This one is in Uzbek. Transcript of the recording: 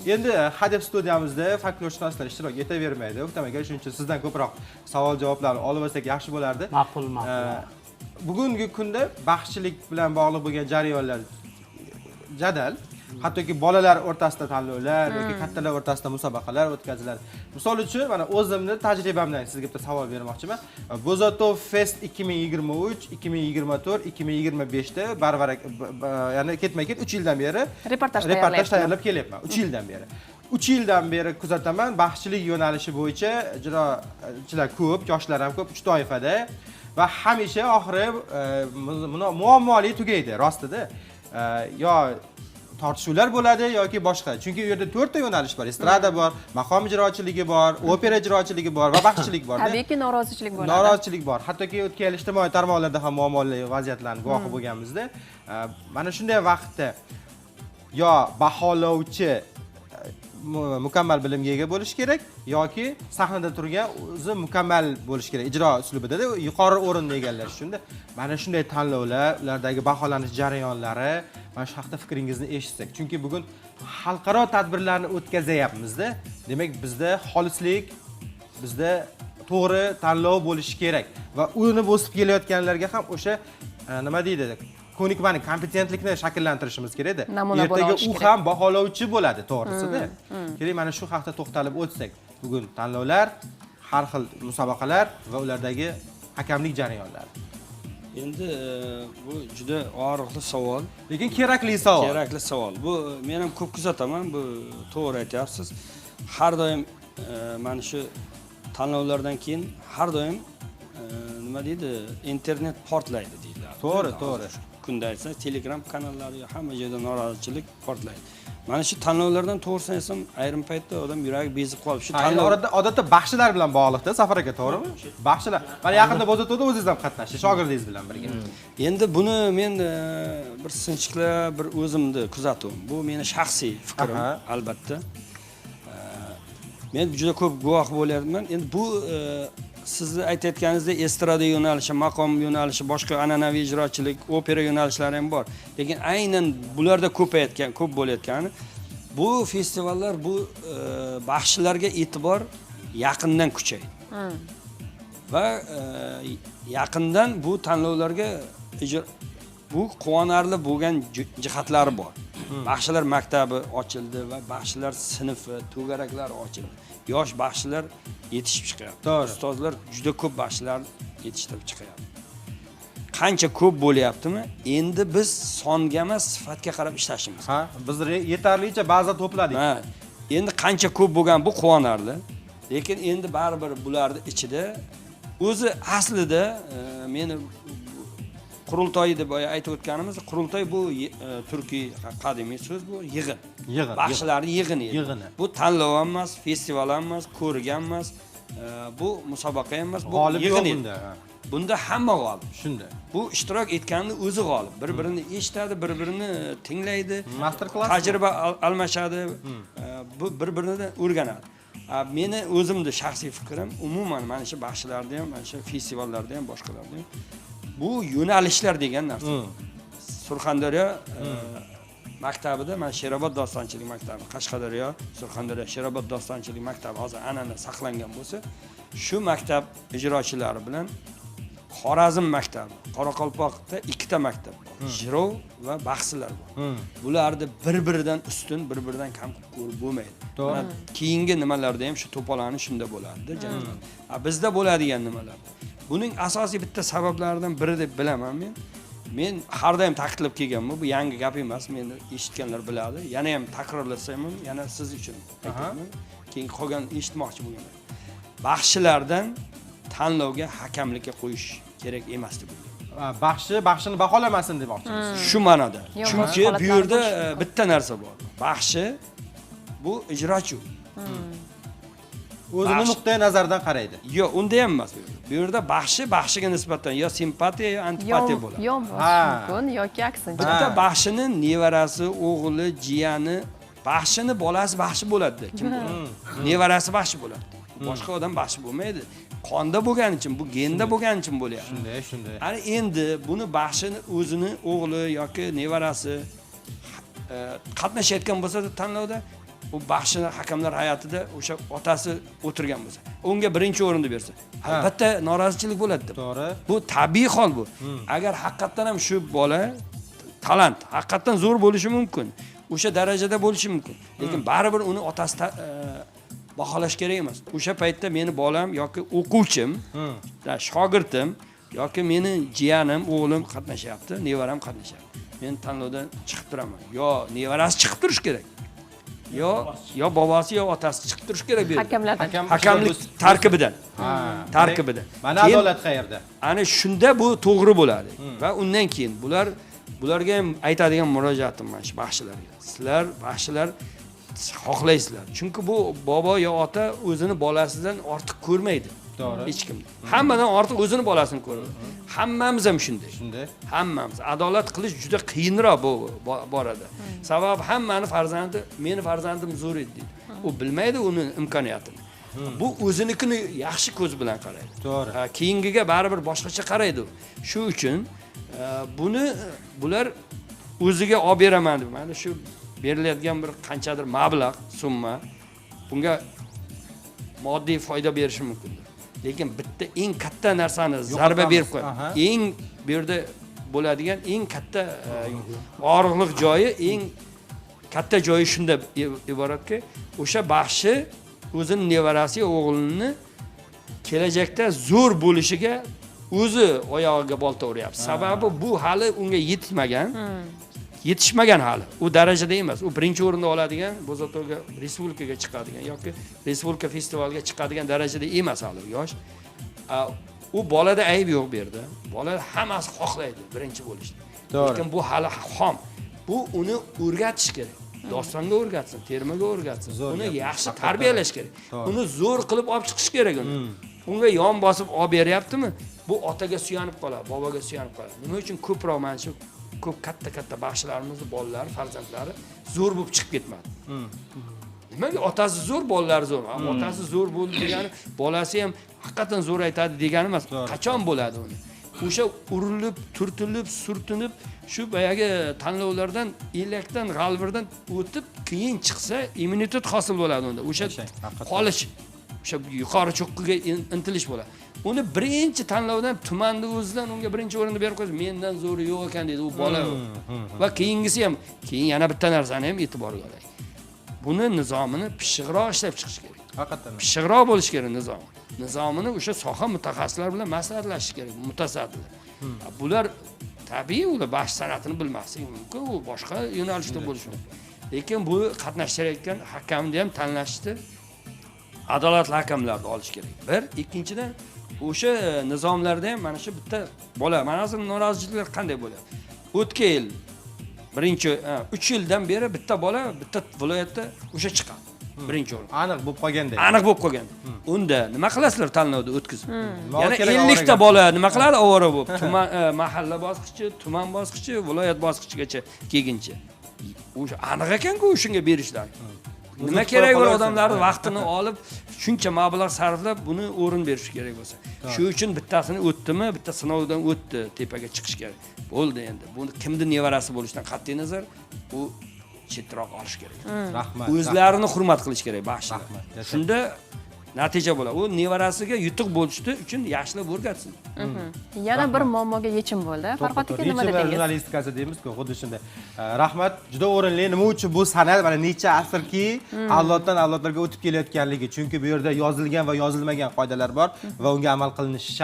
Endi hadeb studiyamizda folklorshunoslar ishtirok etavermaydi. O'ktam aka, shuning uchun sizdan ko'proq savol javoblarni olib olsak yaxshi bo'lardi. Ma'qul, ma'qul. Bugungi kunda baxshilik bilan bog'liq bo'lgan jarayonlar jadal. Hattoki bolalar o'rtasida tanlovlar yoki kattalar o'rtasida musobaqalar o'tkaziladi. Misol uchun, mana o'zimni tajribamdan sizga bitta savol bermoqchiman. Bo'zatov Fest 2023, 2024, 2025 da barvar, ya'ni ketma-ket 3 yildan beri reportaj reportaj tayyorlab kelyapman. 3 yildan beri. 3 yildan beri kuzataman, baxshilik yo'nalishi bo'yicha ijrochilar ko'p, yoshlar ham ko'p, 3 toifada va hamisha oxiri muammoli tugaydi, rostida. Yo tortishuvlar bo'ladi yoki boshqa. Chunki u yerda 4 ta yo'nalish bor. Estrada bor, maqom ijrochiligi bor, opera ijrochiligi bor va baxshichilik bor. Tabiiyki norozichilik bo'ladi. Norozichilik bor. Hattoki o'tgan yil ijtimoiy tarmoqlarda ham muammoli vaziyatlarni guvohi bo'lganmizda. Mana shunday vaqtda yo baholovchi mukammal bilimga ega bo'lishi kerak yoki sahnada turgan o'zi mukammal bo'lishi kerak ijro uslubida yuqori o'rinni egallash uchun. Mana shunday tanlovlar, ulardagi baholanish jarayonlari, mana shu haqda fikringizni eshitsak. Chunki bugun xalqaro tadbirlarni o'tkazayapmizda. Demak, bizda xolislik, bizda to'g'ri tanlov bo'lishi kerak va uni bosib kelayotganlarga ham o'sha nima deydi, ko'nikmani, kompetentlikni shakllantirishimiz kerakda. Ertaga u ham baholovchi bo'ladi, to'g'risida. Keling, mana shu haqda to'xtalib o'tsak. Bugun tanlovlar, har xil musobaqalar va ulardagi hakamlik jarayonlari. Endi bu juda og'riqli savol. Lekin kerakli savol. Kerakli savol. Bu men ham ko'p kuzataman, bu to'g'ri aytyapsiz. Har doim mana shu tanlovlardan keyin har doim nima deydi, internet portlaydi deyiladi. To'g'ri, to'g'ri. Kunda aytsa, Telegram kanallari hamma joyda norozichilik portlaydi. Mana shu tanlovlardan to'g'risini aytsam, ayrim paytda odam yuragi bezib qolib shu tanlov odatda baxshilar bilan bog'liqda, Safar aka, to'g'rimi? Baxshilar. Mana yaqinda Bo'zatovda o'zingiz ham qatnashdingiz, shogirdingiz bilan birga. Endi buni men bir sinchiklab, bir o'zimni kuzatuvim. Bu meni shaxsiy fikrim, albatta. Men juda ko'p guvoh bo'lyapman. Endi bu sizni aytayotganingizdek estrada yo'nalishi, maqom yo'nalishi, boshqa an'anaviy ijrochilik, opera yo'nalishlari ham bor. Lekin aynan bularda ko'payotgan, ko'p bo'layotgani bu festivallar, bu baxshilarga e'tibor yaqindan kuchaydi. Va yaqindan bu tanlovlarga bu quvonarli bo'lgan jihatlari bor. Baxshilar maktabi ochildi va baxshilar sinfi, to'garaklari ochildi. Yosh baxshilar yetishib chiqyapti. Ustozlar juda ko'p baxshilar yetishtirib chiqyapti. Qancha ko'p bo'lyaptimi? Endi biz songa emas, sifatga qarab ishlashimiz. Ha, biz yetarlicha baza to'pladik. Ha, endi qancha ko'p bo'lgan bu quvonarli. Lekin endi baribir bularning ichida o'zi aslida meni qurultoy deb aytib o'tganimiz, qurultoy bu turkiy qadimiy so'z, bu yig'in. Yig'in. Baxshilarning yig'ini. Yig'ini. Bu tanlov ham emas, festival ham emas, ko'rik ham emas, bu musobaqa ham emas, bu g'olib yo'q yig'in edi. Bunda. Bunda hamma g'olib. Shunda. Bu ishtirok etganning o'zi g'olib. Bir-birini eshitadi, bir-birini tinglaydi. Master klass. Tajriba almashadi, bu bir-biridan o'rganadi. Meni o'zimni shaxsiy fikrim, umuman mana shu baxshilarda ham, mana shu festivallarda ham, boshqalarda ham bu yo'nalishlar degan narsa. Surxondaryo maktabida, mana Sherobod dostonchilik maktabi, Qashqadaryo, Surxondaryo Sherobod dostonchilik maktabi hozir an'ana saqlangan bo'lsa, shu maktab ijrochilari bilan Xorazm maktabi, Qoraqalpoqda ikkita maktab bor. Jirov va baxsilar bor. Bularni bir-biridan ustun, bir-biridan kam ko'rib bo'lmaydi. Mana keyingi nimalarda ham shu to'polani shunda bo'lardi, janjal. Bizda bo'ladigan nimalar. Buning asosiy bitta sabablaridan biri deb bilaman men. Men har doim ta'kidlab kelganman, bu yangi gap emas, meni eshitganlar biladi. Yana ham takrorlasam ham, yana siz uchun aytaman. Keyin qolgan eshitmoqchi bo'lganlar. Baxshilardan tanlovga hakamlikka qo'yish kerak emas deb o'ylayman. Baxshi baxshini baholamasin demoqchimiz. Shu ma'noda. Yo'q, Chunki holatlar bu yerda bo'lishi mumkin. Bitta narsa bor. Baxshi bu ijrochi. O'zini nuqtai nazaridan qaraydi. Yo'q, unda ham emas. Bu yerda baxshi baxshiga nisbatan yo simpatiya yo antipatiya bo'ladi. Yon bosish mumkin yoki aksincha. Bitta baxshini nevarasi, o'g'li, jiyani, baxshini bolasi baxshi bo'ladi. Kim bo'ladi? Nevarasi baxshi bo'ladi. Boshqa odam baxshi bo'lmaydi. Qonda bo'lgani uchun, bu genda bo'lgani uchun bo'lyapti. Shunday, shunday. Ana endi buni baxshini o'zini o'g'li yoki nevarasi qatnashayotgan bo'lsa tanlovda U baxshini hakamlar hay'atida o'sha otasi o'tirgan bo'lsa, unga birinchi o'rinni bersa, albatta norozichilik bo'ladi deb. To'g'ri. Bu tabiiy hol bu. Agar haqiqatdan ham shu bola talant, haqiqatdan zo'r bo'lishi mumkin. O'sha darajada bo'lishi mumkin. Lekin baribir uni otasi baholash kerak emas. O'sha paytda meni bolam yoki o'quvchim, shogirdim yoki meni jiyanim, o'g'lim qatnashyapti, nevaram qatnashyapti. Men tanlovdan chiqib turaman. Yo nevarasi chiqib turishi kerak. Yo bobosi yo otasi chiqib turishi kerak bu yerda. Hakamlardan. Hakamlik tarkibidan. Tarkibidan. Mana Keyin adolat qayerda? Ana shunda bu to'g'ri bo'ladi. Va undan keyin bularga ham aytadigan murojaatim mana shu baxshilarga. Sizlar baxshilar xohlaysizlar. Chunki bu bobo yo ota o'zini bolasidan ortiq ko'rmaydi. To'g'ri. Hech kimni. Hammadan ortiq o'zini bolasini ko'radi. Hammamiz ham shunday. Shunday. Hammamiz. Adolat qilish juda qiyinroq bu borada. Sababi hammani farzandi, meni farzandim zo'r edi deydi. U bilmaydi uni imkoniyatini. Bu o'zinikini yaxshi ko'z bilan qaraydi. To'g'ri. Keyingiga baribir boshqacha qaraydi u. Shu uchun buni bular o'ziga olib beraman deb, mana shu beriladigan bir qanchadir mablag', summa bunga moddiy foyda berishi mumkindir. Lekin bitta eng katta narsani zarba berib qo'yadi. Eng bu yerda bo'ladigan eng katta og'riqliq joyi, eng katta joyi shunda iboratki, o'sha baxshi o'zini nevarasi o'g'lini kelajakda zo'r bo'lishiga o'zi oyog'iga bolta uryapti. Sababi bu hali unga yetmagan. Yetishmagan hali. U darajada emas. U birinchi o'rinda oladigan, Bo'zatovga, respublikaga chiqadigan yoki respublika festivaliga chiqadigan darajada emas hali yosh. U bolada ayb yo'q bu yerda. Bola hammasi xohlaydi birinchi bo'lishni. Lekin bu hali xom. Bu uni o'rgatish kerak. Dostonga o'rgatsin, termaga o'rgatsin. Uni yaxshi tarbiyalash kerak. Uni zo'r qilib olib chiqish kerak uni. Unga yon bosib olib beryaptimi? Bu otaga suyanib qoladi, boboga suyanib qoladi. Nima uchun ko'proq mana shu ko'p katta-katta baxshilarimizni bolalari, farzandlari zo'r bo'lib chiqib ketmadi? Nimaga otasi zo'r, bolalari zo'r? Otasi zo'r bo'ldi degani, bolasi ham haqiqatan zo'r aytadi degani emas. Qachon bo'ladi uni? O'sha urilib, turtilib, surtinib, shu boyagi tanlovlardan, elakdan, g'alvirdan o'tib, keyin chiqsa immunitet hosil bo'ladi unda. O'sha qolish, o'sha yuqori cho'qqiga intilish bo'ladi. Uni birinchi tanlovdan tumanni o'zidan unga birinchi o'rinni berib qo'ysa, mendan zo'ri yo'q ekan deydi u bola. Va keyingisi ham, keyin yana bitta narsani ham e'tiborga olaylik. Buni nizomini pishiqroq ishlab chiqish kerak. Haqiqatan. Pishiqroq bo'lish kerak nizom. Nizomini o'sha soha mutaxassislari bilan maslahatlashish kerak, mutasaddilar. Bular tabiiy, ular baxshi san'atini bilmasligi mumkin, u boshqa yo'nalishda bo'lishi mumkin. Lekin bu qatnashayotgan hakamni ham tanlashni adolatli hakamlarni olish kerak. Bir, ikkinchidan o'sha nizomlarda ham mana shu bitta bola, mana hozir norozichiliklar qanday bo'lyapti? O'tgan yil birinchi, 3 yildan beri bitta bola bitta viloyatda o'sha chiqadi. Birinchi o'rin. Aniq bo'lib qolganda. Aniq bo'lib qolganda. Unda nima qilasizlar tanlovda o'tkazib? Yana Kerak 50 ta ovora bola nima qiladi ovora bo'lib? Tuman, mahalla bosqichi, tuman bosqichi, viloyat bosqichigacha kelguncha. O'sha aniq ekan-ku shunga berishlar. Nima kerak bor odamlarning vaqtini olib, shuncha mablag' sarflab buni o'rin berish kerak bo'lsa. Shu uchun bittasini o'tdimi, bitta sinovdan o'tdi, tepaga chiqish kerak. Bo'ldi endi. Buni kimni nevarasi bo'lishidan qat'iy nazar, u chetroq olish kerak. Rahmat. O'zlarini hurmat qilish kerak baxshilar. Rahmat. Shunda natija bo'ladi. U nevarasiga yutuq bo'lishi uchun yaxshilab o'rgatsin. Yana bir muammoga yechim bo'ldi. Farhod aka, nima dedingiz? Jurnalistikasi deymiz-ku, xuddi shunday. Rahmat, juda o'rinli. Nima uchun bu san'at mana necha asrki avloddan avlodlarga o'tib kelayotganligi, chunki bu yerda yozilgan va yozilmagan qoidalar bor va unga amal qilinishi shart.